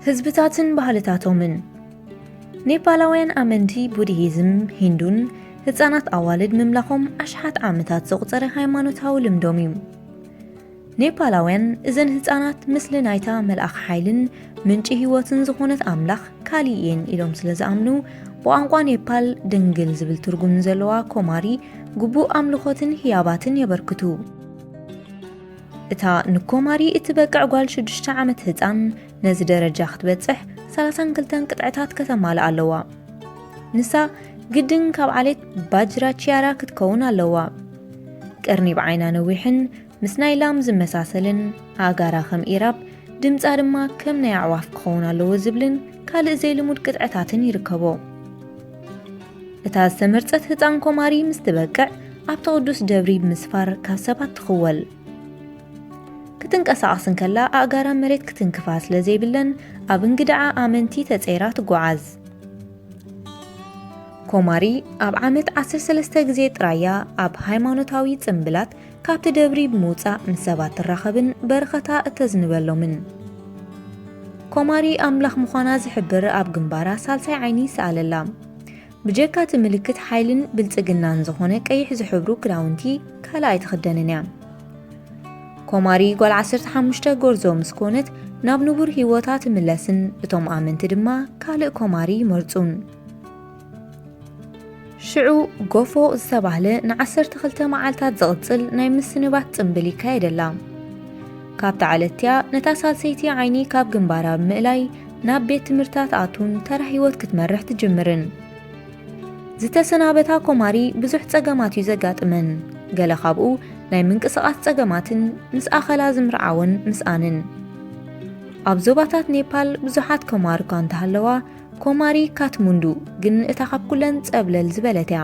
ህዝብታትን ባህልታቶምን። ኔፓላውያን ኣመንቲ ቡድሂዝም ሂንዱን ህጻናት ኣዋልድ ምምላኾም ኣሽሓት ዓመታት ዘቑጸረ ሃይማኖታዊ ልምዶም እዩ። ኔፓላውያን እዘን ህጻናት ምስሊ ናይታ መልኣኽ ሓይልን ምንጪ ህይወትን ዝኾነት ኣምላኽ ካሊ እየን ኢሎም ስለ ዝኣምኑ፣ ብቋንቋ ኔፓል ድንግል ዝብል ትርጉም ንዘለዋ ኮማሪ ግቡእ ኣምልኾትን ህያባትን የበርክቱ። እታ ንኮማሪ እትበቅዕ ጓል ሽዱሽተ ዓመት ህጻን ነዚ ደረጃ ክትበጽሕ ሰላሳን ክልተን ቅጥዕታት ከተማልእ ኣለዋ። ንሳ ግድን ካብ ዓሌት ባጅራቺያራ ክትከውን ኣለዋ። ቀርኒ ብዓይና ነዊሕን ምስ ናይ ላም ዝመሳሰልን ኣእጋራ ከም ኢራብ ድምጻ ድማ ከም ናይ ኣዕዋፍ ክኸውን ኣለዎ ዝብልን ካልእ ዘይልሙድ ቅጥዕታትን ይርከቦ። እታ ዝተመርጸት ህጻን ኮማሪ ምስ ትበቅዕ ኣብቲ ቅዱስ ደብሪ ብምስፋር ካብ ሰባት ትኽወል። ክትንቀሳቐስ እንከላ ኣእጋራ መሬት ክትንክፋ ስለ ዘይብለን ኣብ እንግድዓ ኣመንቲ ተጸይራ ትጓዓዝ። ኮማሪ ኣብ ዓመት ዓሰርተ ሰለስተ ግዜ ጥራያ ኣብ ሃይማኖታዊ ጽምብላት ካብቲ ደብሪ ብምውጻእ ምስ ሰባት ትራኸብን በረኸታ እተዝንበሎምን። ኮማሪ ኣምላኽ ምዃና ዝሕብር ኣብ ግንባራ ሳልሳይ ዓይኒ ይሰኣለላ። ብጀካ እቲ ምልክት ሓይልን ብልጽግናን ዝኾነ ቀይሕ ዝሕብሩ ክዳውንቲ ካልእ ኣይትኽደንን እያ። ኮማሪ ጓል ዓሰርተ ሓሙሽተ ጎርዞ ምስ ኮነት ናብ ንቡር ህይወታ ትምለስን እቶም ኣመንቲ ድማ ካልእ ኮማሪ ይመርጹን። ሽዑ ጎፎ ዝተባህለ ንዓሰርተ ክልተ መዓልታት ዝቕጽል ናይ ምስንባት ጽምብል ይካየደላ። ካብታ ዕለት እቲኣ ነታ ሳልሰይቲ ዓይኒ ካብ ግንባራ ብምእላይ ናብ ቤት ትምህርታ ትኣቱን ተራ ህይወት ክትመርሕ ትጅምርን። ዝተሰናበታ ኮማሪ ብዙሕ ጸገማት እዩ ዘጋጥመን። ገለ ካብኡ ናይ ምንቅስቓስ ጸገማትን ምስ ኣኸላ ዝምርዓወን ምስኣንን። ኣብ ዞባታት ኔፓል ብዙሓት ኮማሪ እኳ እንተሃለዋ፣ ኮማሪ ካትሙንዱ ግን እታ ካብ ኩለን ጸብለል ዝበለት እያ።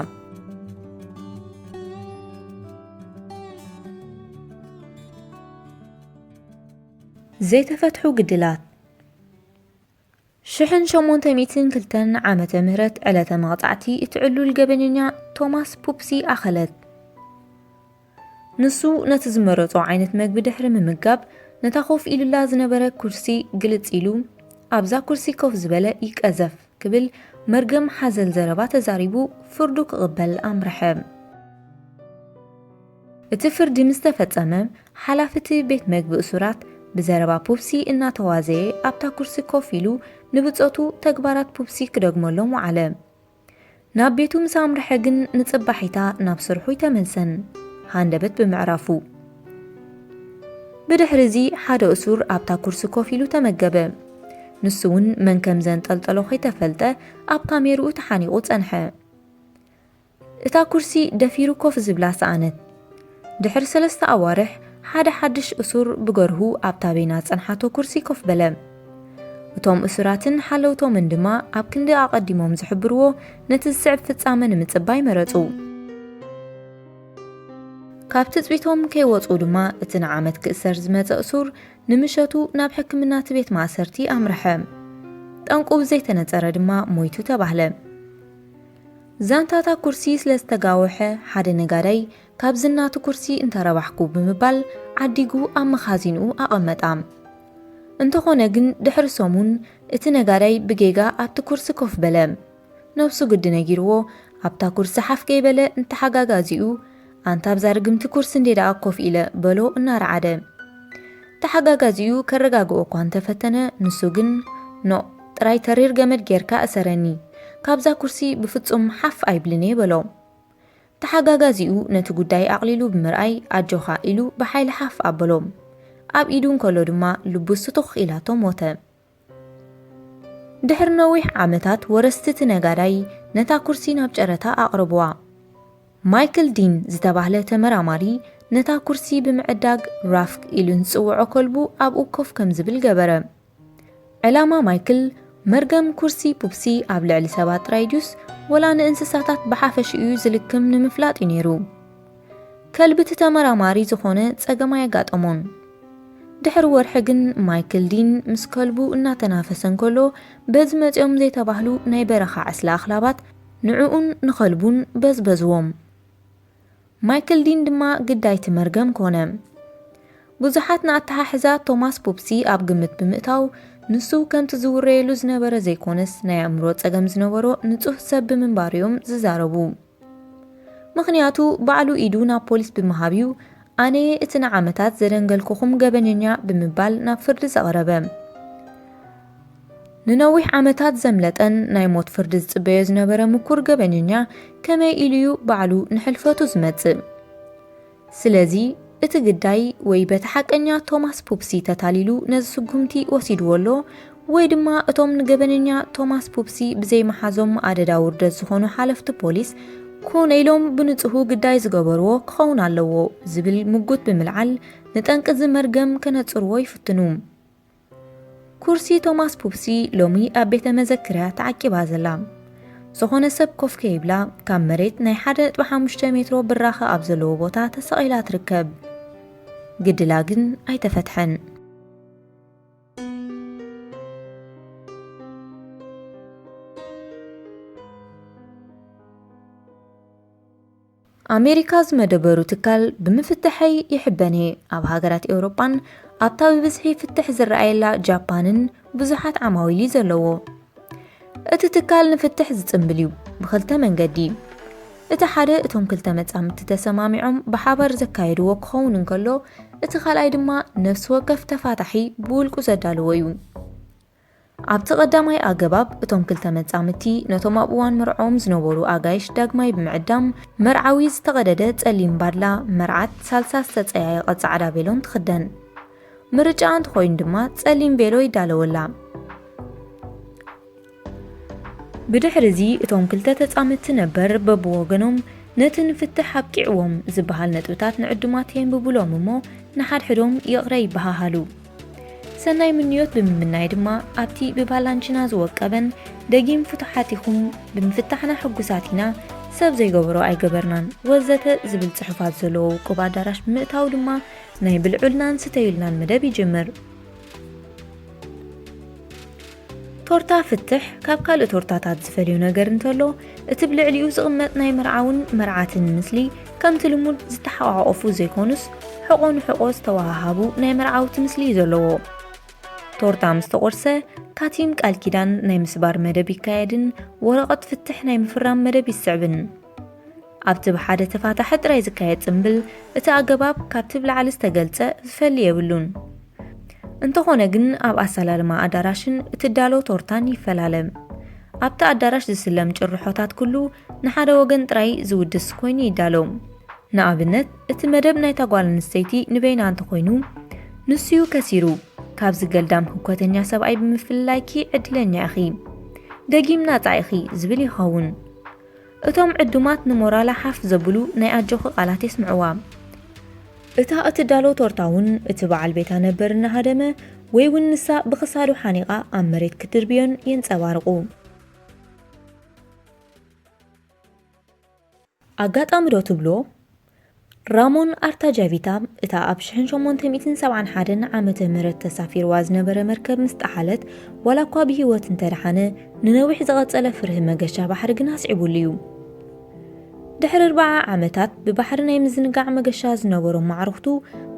ዘይተፈትሑ ግድላት። ሽሕን ሸሞንተ ሚእትን ክልተን ዓመተ ምህረት ዕለተ መቕጻዕቲ እቲ ዕሉል ገበነኛ ቶማስ ፑፕሲ ኣኸለት። ንሱ ነቲ ዝመረጾ ዓይነት መግቢ ድሕሪ ምምጋብ፣ ነታ ኮፍ ኢሉላ ዝነበረ ኩርሲ ግልጽ ኢሉ፣ ኣብዛ ኩርሲ ኮፍ ዝበለ ይቀዘፍ ክብል መርገም ሓዘል ዘረባ ተዛሪቡ ፍርዱ ክቕበል ኣምርሐ። እቲ ፍርዲ ምስ ተፈጸመ፣ ሓላፊ እቲ ቤት መግቢ እሱራት ብዘረባ ፑፕሲ እናተዋዘየ ኣብታ ኩርሲ ኮፍ ኢሉ ንብጾቱ ተግባራት ፑፕሲ ክደግመሎም ወዓለ። ናብ ቤቱ ምስ ኣምርሐ ግን ንጽባሒታ ናብ ስርሑ ኣይተመልሰን፣ ሃንደበት ብምዕራፉ። ብድሕሪ እዚ ሓደ እሱር ኣብታ ኩርሲ ኮፍ ኢሉ ተመገበ። ንሱ እውን መን ከም ዘንጠልጠሎ ከይተፈልጠ ኣብ ካሜርኡ ተሓኒቑ ጸንሐ። እታ ኩርሲ ደፊሩ ኮፍ ዝብላ ሰኣነት። ድሕሪ ሰለስተ ኣዋርሕ ሓደ ሓድሽ እሱር ብገርሁ ኣብታ በይና ጸንሓቶ ኩርሲ ኮፍ በለ። እቶም እሱራትን ሓለውቶምን ድማ ኣብ ክንዲ ኣቐዲሞም ዝሕብርዎ ነቲ ዝስዕብ ፍጻመ ንምጽባይ መረጹ። ካብ ትጽቢቶም ከይወጹ ድማ እቲ ንዓመት ክእሰር ዝመጸ እሱር ንምሸቱ ናብ ሕክምና እቲ ቤት ማእሰርቲ ኣምርሐ። ጠንቁ ብዘይተነጸረ ድማ ሞይቱ ተባህለ። ዛንታታ ኩርሲ ስለ ዝተጋወሐ ሓደ ነጋዳይ ካብዚ ናቱ ኩርሲ እንተረባሕኩ ብምባል ዓዲጉ ኣብ መኻዚንኡ ኣቐመጣ። እንተኾነ ግን ድሕሪ ሰሙን እቲ ነጋዳይ ብጌጋ ኣብቲ ኩርሲ ኮፍ በለ። ነብሱ ግዲ ነጊርዎ ኣብታ ኩርሲ ሓፍ ከይበለ ንተሓጋጋዚኡ ኣንታ ኣብዛ ርግምቲ ኩርሲ እንዴ ደኣ ኮፍ ኢለ በሎ እናረዓደ። ተሓጋጋዚኡ ከረጋግኦ እኳ እንተፈተነ ንሱ ግን ኖእ ጥራይ ተሪር ገመድ ጌርካ እሰረኒ፣ ካብዛ ኩርሲ ብፍጹም ሓፍ ኣይብልን እየ በሎ። ተሓጋጋዚኡ ነቲ ጉዳይ ኣቕሊሉ ብምርኣይ ኣጆኻ ኢሉ ብሓይሊ ሓፍ ኣበሎ። ኣብ ኢዱ እንከሎ ድማ ልቡ ስቱኽ ኢላቶ ሞተ። ድሕሪ ነዊሕ ዓመታት ወረስቲ እቲ ነጋዳይ ነታ ኩርሲ ናብ ጨረታ ኣቕረብዋ። ማይክል ዲን ዝተባህለ ተመራማሪ ነታ ኩርሲ ብምዕዳግ ራፍክ ኢሉ ንዝጽውዖ ከልቡ ኣብኡ ኮፍ ከም ዝብል ገበረ። ዕላማ ማይክል መርገም ኩርሲ ፑፕሲ ኣብ ልዕሊ ሰባት ጥራይ ድዩስ ወላ ንእንስሳታት ብሓፈሽኡ ዝልክም ንምፍላጥ እዩ ነይሩ። ከልቢ እቲ ተመራማሪ ዝኾነ ጸገም ኣየጋጠሞን። ድሕሪ ወርሒ ግን ማይክል ዲን ምስ ከልቡ እናተናፈሰ እንከሎ በዚ መጺኦም ዘይተባህሉ ናይ በረኻ ዕስለ ኣኽላባት ንዕኡን ንኸልቡን በዝበዝዎም። ማይክል ዲን ድማ ግዳይ እቲ መርገም ኮነ። ብዙሓት ንኣተሓሕዛ ቶማስ ፑፕሲ ኣብ ግምት ብምእታው ንሱ ከምቲ ዝውረየሉ ዝነበረ ዘይኮነስ፣ ናይ ኣእምሮ ጸገም ዝነበሮ ንጹህ ሰብ ብምንባሩ እዮም ዝዛረቡ። ምኽንያቱ፣ ባዕሉ ኢዱ ናብ ፖሊስ ብምሃብ እዩ፣ ኣነ እቲ ንዓመታት ዘደንገልኩኹም ገበነኛ ብምባል ናብ ፍርዲ ዘቕረበ። ንነዊሕ ዓመታት ዘምለጠን ናይ ሞት ፍርዲ ዝጽበዮ ዝነበረ ምኩር ገበነኛ፣ ከመይ ኢሉ እዩ ባዕሉ ንሕልፈቱ ዝመጽእ? ስለዚ፣ እቲ ግዳይ ወይ በቲ ሓቀኛ ቶማስ ፑፕሲ ተታሊሉ ነዚ ስጉምቲ ወሲድዎ ኣሎ፣ ወይ ድማ እቶም ንገበነኛ ቶማስ ፑፕሲ ብዘይመሓዞም ኣደዳ ውርደት ዝኾኑ ሓለፍቲ ፖሊስ ኮነ ኢሎም ብንጹሁ ግዳይ ዝገበርዎ ክኸውን ኣለዎ ዝብል ምጉት ብምልዓል፣ ንጠንቂ እዚ መርገም ከነጽርዎ ይፍትኑ። ኩርሲ ቶማስ ፑፕሲ ሎሚ ኣብ ቤተ መዘክርያ ተዓቂባ ዘላ። ዝኾነ ሰብ ኮፍ ከይብላ፣ ካብ መሬት ናይ ሓደ ነጥቢ ሓሙሽተ ሜትሮ ብራኸ ኣብ ዘለዎ ቦታ ተሰቒላ ትርከብ። ግድላ ግን ኣይተፈትሐን። ኣሜሪካ ዝመደበሩ ትካል ብምፍትሐይ ይሕበን እየ። ኣብ ሃገራት ኤውሮጳን ኣብታ ብብዝሒ ፍትሕ ዝረኣየላ ጃፓንን ብዙሓት ዓማዊል እዩ ዘለዎ። እቲ ትካል ንፍትሕ ዝጽንብል እዩ፣ ብኽልተ መንገዲ። እቲ ሓደ እቶም ክልተ መጻምድቲ ተሰማሚዖም ብሓባር ዘካየድዎ ክኸውን እንከሎ፣ እቲ ካልኣይ ድማ ነፍሲ ወከፍ ተፋታሒ ብውልቁ ዘዳልዎ እዩ። ኣብቲ ቀዳማይ ኣገባብ፣ እቶም ክልተ መጻምድቲ ነቶም ኣብ እዋን መርዕኦም ዝነበሩ ኣጋይሽ ዳግማይ ብምዕዳም፣ መርዓዊ ዝተቐደደ ጸሊም ባድላ፣ መርዓት ሳልሳ ዝተጸያየቐ ጻዕዳ ቬሎን ትኽደን። ምርጫኣ እንተኾይኑ ድማ ጸሊም ቬሎ ይዳለወላ። ብድሕሪ እዚ፣ እቶም ክልተ ተጻምድቲ ነበር በብወገኖም ነቲ ንፍትሕ ኣብቂዕዎም ዝበሃል ነጥብታት ንዕዱማት የንብቡሎም እሞ፣ ንሓድሕዶም ይቕረ ይበሃሃሉ። ሰናይ ምንዮት ብምምናይ ድማ፣ ኣብቲ ብባላንቺና ዝወቀበን ደጊም ፍቱሓት ኢኹም፣ ብምፍታሕና ሕጉሳት ኢና፣ ሰብ ዘይገበሮ ኣይገበርናን፣ ወዘተ ዝብል ጽሑፋት ዘለዎ ውቁብ ኣዳራሽ ብምእታው ድማ፣ ናይ ብልዑልናን ስተዩልናን መደብ ይጅምር። ቶርታ ፍትሕ ካብ ካልእ ቶርታታት ዝፈልዮ ነገር እንተሎ፣ እቲ ብልዕሊኡ ዝቕመጥ ናይ መርዓውን መርዓትን ምስሊ፣ ከምቲ ልሙድ ዝተሓቋቖፉ ዘይኮኑስ፣ ሕቖ ንሕቖ ዝተወሃሃቡ ናይ መርዓውቲ ምስሊ እዩ ዘለዎ። ቶርታ ምስ ተቖርሰ፣ ካቲም ቃል ኪዳን ናይ ምስባር መደብ ይካየድን ወረቐት ፍትሕ ናይ ምፍራም መደብ ይስዕብን። ኣብቲ ብሓደ ተፋታሒ ጥራይ ዝካየድ ጽምብል፣ እቲ ኣገባብ ካብቲ ብላዕሊ ዝተገልጸ ዝፈሊ የብሉን። እንተኾነ ግን፣ ኣብ ኣሰላልማ ኣዳራሽን እትዳሎ ቶርታን ይፈላለ። ኣብቲ ኣዳራሽ ዝስለም ጭርሖታት ኩሉ ንሓደ ወገን ጥራይ ዝውድስ ኮይኑ ይዳሎ። ንኣብነት፣ እቲ መደብ ናይታ ጓል ኣንስተይቲ ንበይና እንተኾይኑ፣ ንሱ'ዩ ከሲሩ፣ ካብዚ ገልዳም ህኮተኛ ሰብኣይ ብምፍልላይኪ ዕድለኛ ኢኺ፣ ደጊም ናጻ ኢኺ ዝብል ይኸውን። እቶም ዕዱማት ንሞራላ ሓፍ ዘብሉ ናይ ኣጆኺ ቃላት የስምዕዋ። እታ እትዳሎ ቶርታ እውን እቲ በዓል ቤታ ነበር እናሃደመ ወይ እውን ንሳ ብኽሳዱ ሓኒቓ ኣብ መሬት ክትድርብዮን የንጸባርቑ። ኣጋጣሚ ዶ ትብሎ? ራሞን ኣርታጃቪታ እታ ኣብ ሽሕን ሸሞንተ ሚእትን ሰብዓን ሓደን ዓመተ ምህረት ተሳፊርዋ ዝነበረ መርከብ ምስ ጠሓለት፣ ዋላ እኳ ብህይወት እንተደሓነ፣ ንነዊሕ ዝቐጸለ ፍርሂ መገሻ ባሕሪ ግን ኣስዒቡሉ እዩ። ድሕሪ ኣርብዓ ዓመታት ብባሕሪ ናይ ምዝንጋዕ መገሻ ዝነበሮም ማዕርኽቱ፣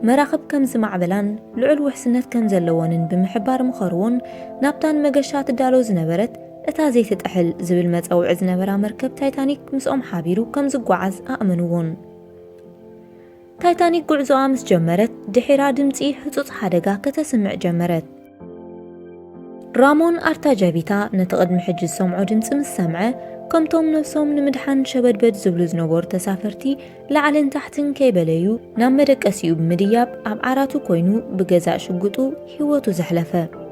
መራኽብ ከም ዝማዕበላን ልዑል ውሕስነት ከም ዘለወንን ብምሕባር ምኸርዎን፣ ናብታ ንመገሻ ትዳሎ ዝነበረት እታ ዘይትጥሕል ዝብል መጸውዒ ዝነበራ መርከብ ታይታኒክ ምስኦም ሓቢሩ ከም ዝጓዓዝ ኣእመንዎን። ታይታኒክ ጉዕዞኣ ምስ ጀመረት፣ ድሒራ ድምጺ ህጹጽ ሓደጋ ከተስምዕ ጀመረት። ራሞን ኣርታጃቪታ ነቲ ቅድሚ ሕጂ ዝሰምዖ ድምጺ ምስ ሰምዐ፣ ከምቶም ነብሶም ንምድሓን ሸበድበድ ዝብሉ ዝነበሩ ተሳፈርቲ ላዕልን ታሕትን ከይበለዩ፣ ናብ መደቀሲኡ ብምድያብ ኣብ ዓራቱ ኮይኑ ብገዛእ ሽጉጡ ህይወቱ ዘሕለፈ።